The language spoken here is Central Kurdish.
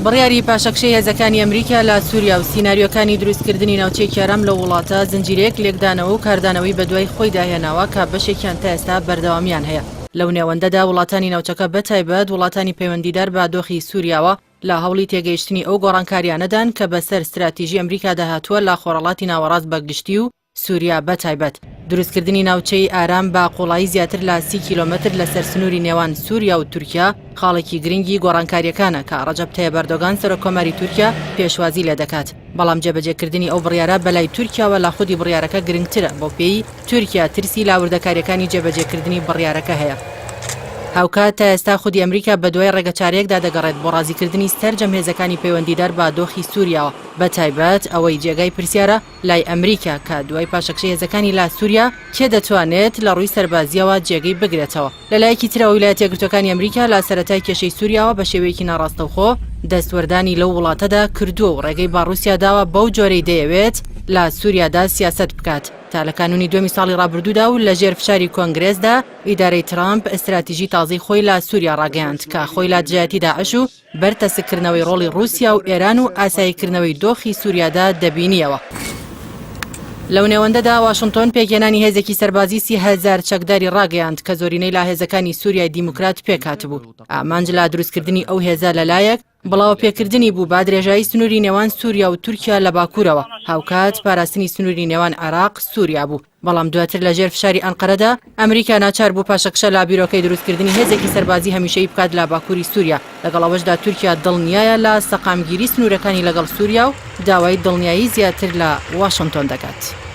بڕیاری پاشەکشەی هێزەکانی ئەمریکا لە سووریا و سیناریۆکانی دروستکردنی ناوچەیەکی ئارام لەو وڵاتە، زنجیرەیەک لێکدانەوە و کاردانەوەی بەدوای خۆیدا هێناوە کە بەشێکیان تا ئێستا بەردەوامییان هەیە. لەو نێوەندەدا وڵاتانی ناوچەکە بەتایبەت وڵاتانی پەیوەندیدار بە دۆخی سووریاوە لە هەوڵی تێگەیشتنی ئەو گۆڕانکارییانەدان کە بەسەر ستراتیژی ئەمریکادا هاتووە لە خۆرهەڵاتی ناوەڕاست بە گشتی و سووریا بە تایبەت. دروستکردنی ناوچەی ئارام بە قوڵایی زیاتر لە 30 کیلۆمەتر لەسەر سنووری نێوان سووریا و تورکیا خاڵێکی گرنگی گۆڕانکارییەکانە کە ڕەجەب تەیب ئەردۆگان سەرۆککۆماری تورکیا پێشوازی لێدەکات. بەڵام جێبەجێکردنی ئەو بڕیارە بەلای تورکیاوە لە خودی بڕیارەکە گرنگترە، بەوپێیەی تورکیا ترسی لە وردەکارییەکانی جێبەجێکردنی بڕیارەکە هەیە. هاوکات تا ئێستا خودی ئەمریکا بەدوای ڕێگەچارەیەکدا دەگەڕێت بۆ ڕازیکردنی سەرجەم هێزەکانی پەیوەندیدار بە دۆخی سووریاوە، بەتایبەت ئەوەی جێگای پرسیارە لای ئەمریکا کە دوای پاشەکشەی هێزەکانی لە سووریا کێ دەتوانێت لە ڕووی سەربازییەوە جێگەی بگرێتەوە. لە لایەکی ترەوە ویلایەتە یەکگرتووەکانی ئەمریکا لە سەرەتای کێشەی سووریاوە بە شێوەیەکی ناڕاستەوخۆ دەستوەردانی لەو وڵاتەدا کردووە و ڕێگەی بە ڕووسیا داوە بەو جۆرەی دەیەوێت لە سووریادا سیاسەت بکات تا لە کانوونی دووەمی ساڵی ڕابردوودا و لەژێر فشاری کۆنگرێسدا ئیدارەی ترامپ ستراتیژی تازەی خۆی لە سووریا ڕاگەیاند کە خۆی لە دژایەتی داعش و بەرتەسککردنەوەی ڕۆڵی ڕووسیا و ئێران و ئاساییکردنەوەی دۆخی سووریادا دەبینییەوە. لەو نێوەندەدا واشنتۆن پێکهێنانی هێزێکی سەربازی 30هەزار چەکداری ڕاگەیاند کە زۆرینەی لە هێزەکانی سووریای دیموکرات پێکهاتبوو. ئامانج لە دروستکردنی ئەو هێزە لەلایەک، بڵاوەپێکردنی بوو بە درێژایی سنووری نێوان سووریا و تورکیا لە باکوورەوە، هاوکات پاراستنی سنووری نێوان عێراق، سووریا بوو. بەڵام دواتر لە ژێر فشاری ئەنقەرەدا، ئەمریکا ناچار بوو پاشەکشە لە بیرۆکەی دروستکردنی هێزێکی سەربازی هەمیشەیی بکات لە باکووری سووریا، لەگەڵ ئەوەشدا تورکیا دڵنیایە لە سەقامگیری سنوورەکانی لەگەڵ سووریا و داوای دڵنیایی زیاتر لە واشنتۆن دەکات.